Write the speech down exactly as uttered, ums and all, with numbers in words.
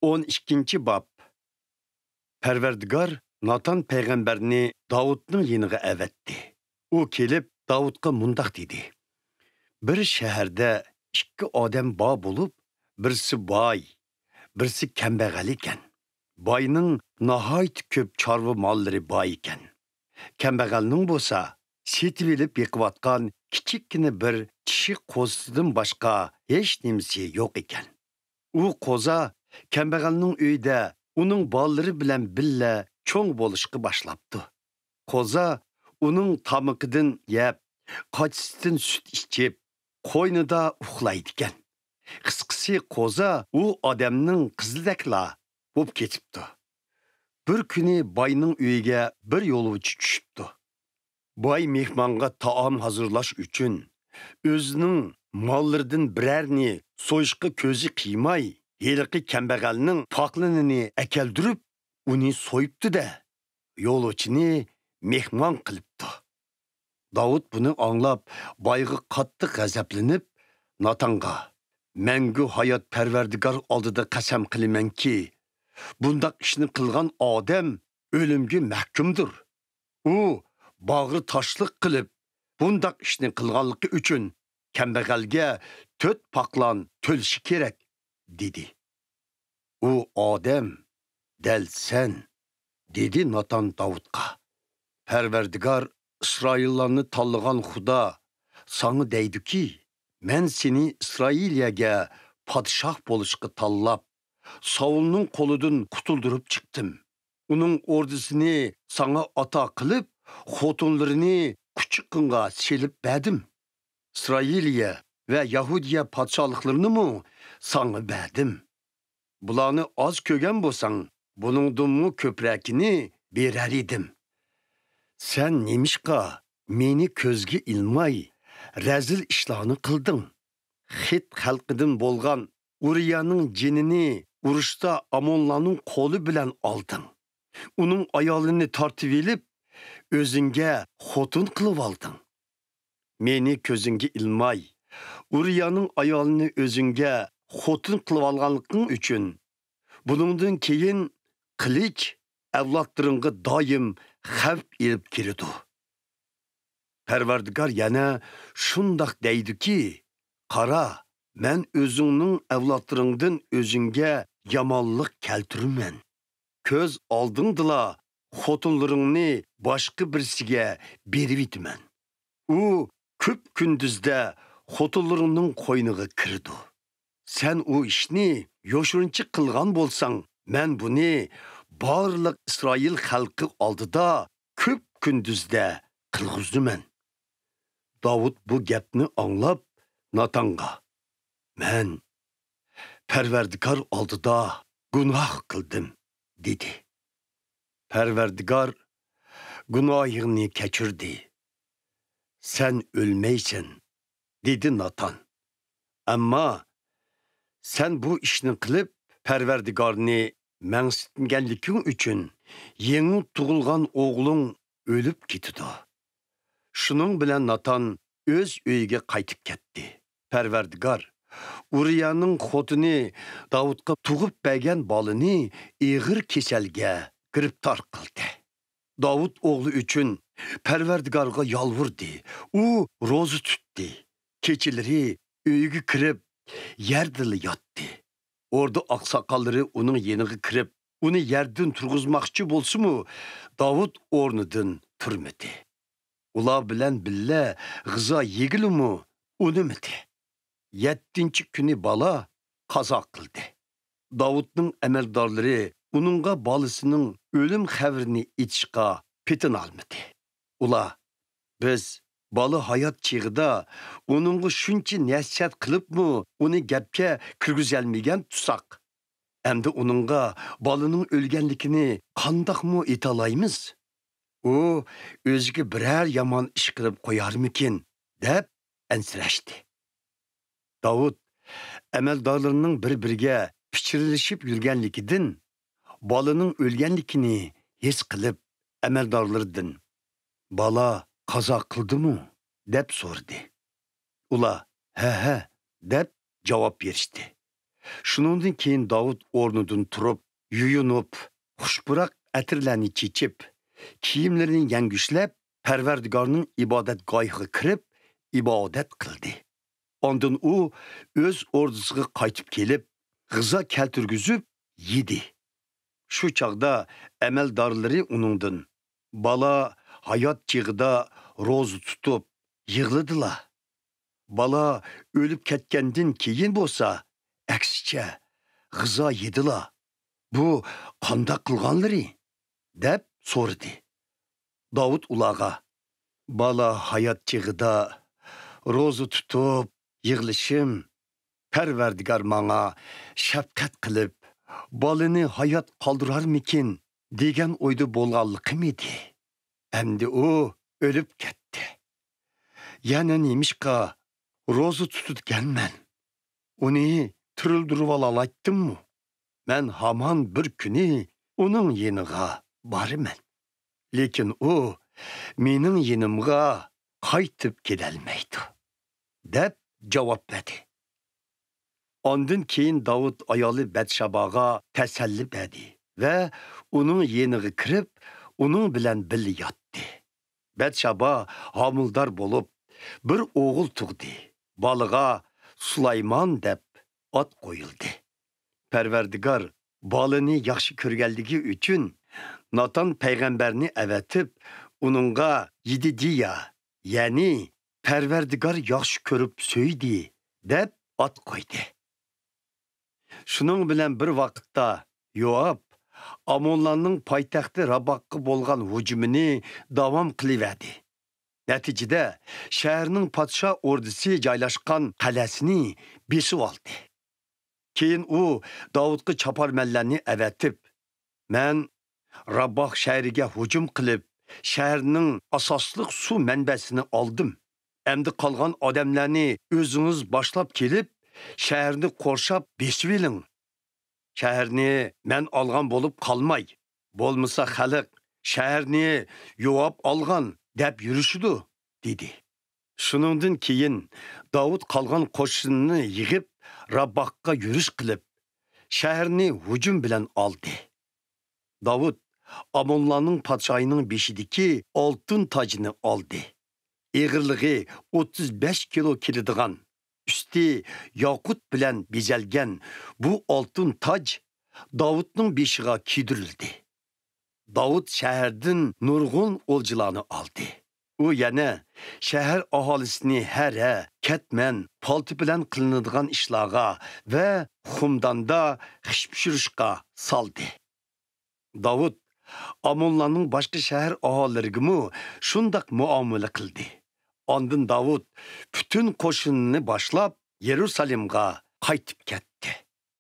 ئون ئىككىنچى باب. پەرۋەردىگار ناتان پەيغەمبەرنى داۋۇتنىڭ يېنىغا ئەۋەتتى. ئۇ كېلىپ، داۋۇتقا مۇنداق دېدى: «بىر شەھەردە ئىككى ئادەم بار بولۇپ، بىرسى باي، بىرسى كەمبەغەل ئىكەن. باينىڭ ناھايىتى كۆپ چارۋا ماللىرى بار ئىكەن. كەمبەغەلنىڭ بولسا سېتىۋېلىپ بېقىۋاتقان كىچىككىنە بىر چىشى قوزىسىدىن باشقا ھېچ نېمىسى يوق ئىكەن. ئۇ قوزا كەمبەغەلنىڭ ئۆيىدە ئۇنىڭ بالىلىرى بىلەن بىللە چوڭ بولۇشقا باشلاپتۇ. قوزا ئۇنىڭ تامىقىدىن يەپ، قاچىسىدىن سۈت ئىچىپ، قوينىدا ئۇخلايدىكەن. قىسقىسى، قوزا ئۇ ئادەمنىڭ قىزىدەكلا بوپ كېتىپتۇ.» بىر كۈنى باينىڭ ئۆيىگە بىر يولۇچى چۈشۈپتۇ. باي مېھمانغا تائام ھازىرلاش ئۈچۈن ئۆزىنىڭ ماللىرىدىن بىرەرنى سويۇشقا كۆزى قىيماي، ھېلىقى كەمبەغەلنىڭ پاقلىنىنى ئەكەلدۈرۈپ، ئۇنى سويۇپتۇ-دە، يولۇچىنى مېھمان قىلىپتۇ. داۋۇت بۇنى ئاڭلاپ، بايغا قاتتىق غەزەپلىنىپ، ناتانغا: «مەڭگۈ ھايات پەرۋەردىگار ئالدىدا قەسەم قىلىمەنكى، بۇنداق ئىشنى قىلغان ئادەم ئۆلۈمگە مەھكۇمدۇر. ئۇ باغرى تاشلىق قىلىپ، بۇنداق ئىشنى قىلغانلىقى ئۈچۈن كەمبەغەلگە تۆت پاقلان تۆلىشى كېرەك» دېدى. «ئۇ ئادەم دەل سەن» دېدى ناتان داۋۇتقا. «پەرۋەردىگار، ئىسرائىللارنى تاللىغان خۇدا ساڭا دەيدۇكى، مەن سېنى ئىسرائىلىيەگە پادىشاھ بولۇشقا تاللاپ، ساۋۇلنىڭ قولىدىن قۇتۇلدۇرۇپ چىقتىم. ئۇنىڭ ئوردىسىنى ساڭا ئاتا قىلىپ، خوتۇنلىرىنى قۇچىقىڭغا سېلىپ بەردىم. ئىسرائىلىيە ۋە يەھۇدىيە پادىشاھلىقلىرىنىمۇ ساڭا بەردىم. بۇلارنى ئاز كۆرگەن بولساڭ، بۇنىڭدىنمۇ كۆپرەكىنى بېرەر ئىدىم. سەن نېمىشقا مېنى كۆزگە ئىلماي، رەزىل ئىشلارنى قىلدىڭ؟ خىت خەلقىدىن بولغان ئۇرىيانىڭ جېنىنى ئۇرۇشتا ئامونلارنىڭ قولى بىلەن ئالدىڭ. ئۇنىڭ ئايالىنى تارتىۋېلىپ، ئۆزۈڭگە خوتۇن قىلىۋالدىڭ. مېنى كۆزۈڭگە ئىلماي، ئۇرىيانىڭ ئايالىنى ئۆزۈڭگە خوتۇن قىلىۋالغانلىقىڭ ئۈچۈن، بۇنىڭدىن كېيىن قىلىچ ئەۋلادلىرىڭغا دائىم خەۋپ ئېلىپ كېلىدۇ. پەرۋەردىگار يەنە شۇنداق دەيدۇكى، قارا، مەن ئۆزۈڭنىڭ ئەۋلادلىرىڭدىن ئۆزۈڭگە يامانلىق كەلتۈرىمەن. كۆز ئالدىڭدىلا خوتۇنلىرىڭنى باشقا بىرسىگە بېرىۋېتىمەن. ئۇ كۈپ كۈندۈزدە خوتۇنلىرىڭنىڭ قوينىغا كىرىدۇ. سەن ئۇ ئىشنى يوشۇرۇنچە قىلغان بولساڭ، مەن بۇنى بارلىق ئىسرائىل خەلقى ئالدىدا كۈپ كۈندۈزدە قىلغۇزىمەن. داۋۇت بۇ گەپنى ئاڭلاپ، ناتانغا، مەن پەرۋەردىگار ئالدىدا گۇناھ قىلدىم، دېدى. پەرۋەردىگار گۇناھىڭنى كەچۈردى. سەن ئۆلمەيسەن، دېدى ناتان. ئەمما سەن بۇ ئىشنى قىلىپ، پەرۋەردىگارنى مەنسىتمىگەنلىكىڭ ئۈچۈن يېڭى تۇغۇلغان ئوغلۇڭ ئۆلۈپ كېتىدۇ. شۇنىڭ بىلەن ناتان ئۆز ئۆيىگە قايتىپ كەتتى. پەرۋەردىگار ئۇرىيانىڭ خوتۇنى داۋۇتقا تۇغۇپ بەرگەن بالىنى ئېغىر كېسەلگە گىرىپتار قىلدى. داۋۇت ئوغلى ئۈچۈن پەرۋەردىگارغا يالۋۇردى. ئۇ روزا تۇتتى. كېچىلىرى ئۆيىگە كىرىپ، يەردىلا ياتتى. ئوردا ئاقساقاللىرى ئۇنىڭ يېنىغا كىرىپ، ئۇنى يەردىن تۇرغۇزماقچى بولسىمۇ، داۋۇت ئورنىدىن تۇرمىدى. ئۇلار بىلەن بىللە غىزا يېگىلىمۇ ئۇنىمىدى. يەتتىنچى كۈنى بالا قازا قىلدى. داۋۇتنىڭ ئەمەلدارلىرى ئۇنىڭغا بالىسىنىڭ ئۆلۈم خەۋىرىنى ئېيتىشقا پېتىنالمىدى. ئۇلار، بىز بالا ھايات چېغىدا ئۇنىڭغا شۇنچە نەسىھەت قىلىپمۇ ئۇنى گەپكە كىرگۈزەلمىگەن تۇرساق، ئەمدى ئۇنىڭغا بالىنىڭ ئۆلگەنلىكىنى قانداقمۇ ئېيتالايمىز؟ ئۇ ئۆزىگە بىرەر يامان ئىش قىلىپ قويارمىكىن، دەپ ئەنسىرەشتى. داۋۇت ئەمەلدارلىرىنىڭ بىر-بىرىگە پىچىرلىشىپ يۈرگەنلىكىدىن، بالىنىڭ ئۆلگەنلىكىنى ھېس قىلىپ، ئەمەلدارلىرىدىن، «بالا قازا قىلدىمۇ؟» دەپ سورىدى. ئۇلار، «ھە، ھە» دەپ جاۋاب بېرىشتى. شۇنىڭدىن كېيىن داۋۇت ئورنىدىن تۇرۇپ، يۇيۇنۇپ، خۇش پۇراق ئەتىرلەرنى چېچىپ، كىيىملىرىنى يەڭگۈشلەپ، پەرۋەردىگارنىڭ ئىبادەتگاھىغا كىرىپ، ئىبادەت قىلدى. ئاندىن ئۇ ئۆز ئوردىسىغا قايتىپ كېلىپ، غىزا كەلتۈرگۈزۈپ يېدى. شۇ چاغدا ئەمەلدارلىرى ئۇنىڭدىن، «بالا ھايات چېغىدا روزا تۇتۇپ يىغلىدىلا. بالا ئۆلۈپ كەتكەندىن كېيىن بولسا، ئەكسىچە، غىزا يېدىلا. بۇ قانداق قىلغانلىرى؟» دەپ سورىدى. داۋۇت ئۇلارغا، «بالا ھايات چېغىدا روزا تۇتۇپ يىغلىشىم، پەرۋەردىگار ماڭا شەپقەت قىلىپ، بالىنى ھايات قالدۇرارمىكىن دېگەن ئويدا بولغانلىقىم ئىدى. ئەمدى ئۇ ئۆلۈپ كەتتى. يەنە نېمىشقا روزا تۇتىدىكەنمەن؟ ئۇنى تىرىلدۈرۈۋالالايتتىممۇ؟ مەن ھامان بىر كۈنى ئۇنىڭ يېنىغا بارىمەن. لېكىن ئۇ مېنىڭ يېنىمغا قايتىپ كېلەلمەيدۇ» دەپ جاۋاب بەردى. ئاندىن كېيىن داۋۇت ئايالى بەتشاباغا تەسەللى بەردى ۋە ئۇنىڭ يېنىغا كىرىپ، ئۇنىڭ بىلەن بىللە ياتتى. بەتشابا ھامىلىدار بولۇپ، بىر ئوغۇل تۇغدى. بالىغا سۇلايمان دەپ ئات قويۇلدى. پەرۋەردىگار بالىنى ياخشى كۆرگەنلىكى ئۈچۈن ناتان پەيغەمبەرنى ئەۋەتىپ، ئۇنىڭغا يېدىدىيا، يەنى «پەرۋەردىگار ياخشى كۆرۈپ سۆيدى» دەپ ئات قويدى. شۇنىڭ بىلەن بىر ۋاقىتتا يوئاب ئامونلارنىڭ پايتەختى راباغقا بولغان ھۇجۇمىنى داۋام قىلىۋەردى. نەتىجىدە، شەھەرنىڭ پادىشاھ ئوردىسى جايلاشقان قەلئەسىنى بېسىۋالدى. كېيىن ئۇ داۋۇتقا چاپارمەنلەرنى ئەۋەتىپ، «مەن راباغ شەھىرىگە ھۇجۇم قىلىپ، شەھەرنىڭ ئاساسلىق سۇ مەنبەسىنى ئالدىم. ئەمدى قالغان ئادەملەرنى ئۆزىڭىز باشلاپ كېلىپ، شەھەرنى قورشاپ بېسىۋېلىڭ. شەھەرنى مەن ئالغان بولۇپ قالماي، بولمىسا خەلق، شەھەرنى يوئاب ئالغان دەپ يۈرۈشىدۇ» دېدى. شۇنىڭدىن كېيىن داۋۇت قالغان قوشۇنىنى يىغىپ، راباغقا يۈرۈش قىلىپ، شەھەرنى ھۇجۇم بىلەن ئالدى. داۋۇت ئامونلارنىڭ پادىشاھىنىڭ بېشىدىكى ئالتۇن تاجنى ئالدى. ئېغىرلىقى ئوتتۇز بەش كىلو كېلىدىغان، ئۈستى ياقۇت بىلەن بېزەلگەن بۇ ئالتۇن تاج داۋۇتنىڭ بېشىغا كىيدۈرۈلدى. داۋۇت شەھەردىن نۇرغۇن ئولجىلارنى ئالدى. ئۇ يەنە شەھەر ئاھالىسىنى ھەرە، كەتمەن، پالتا بىلەن قىلىنىدىغان ئىشلارغا ۋە خۇمداندا خىش پىشۇرۇشقا سالدى. داۋۇت ئامونلارنىڭ باشقا شەھەر ئاھالىلىرىگىمۇ شۇنداق مۇئامىلە قىلدى. ئاندىن داۋۇت پۈتۈن قوشۇنىنى باشلاپ، يېرۇسالېمغا قايتىپ كەتتى.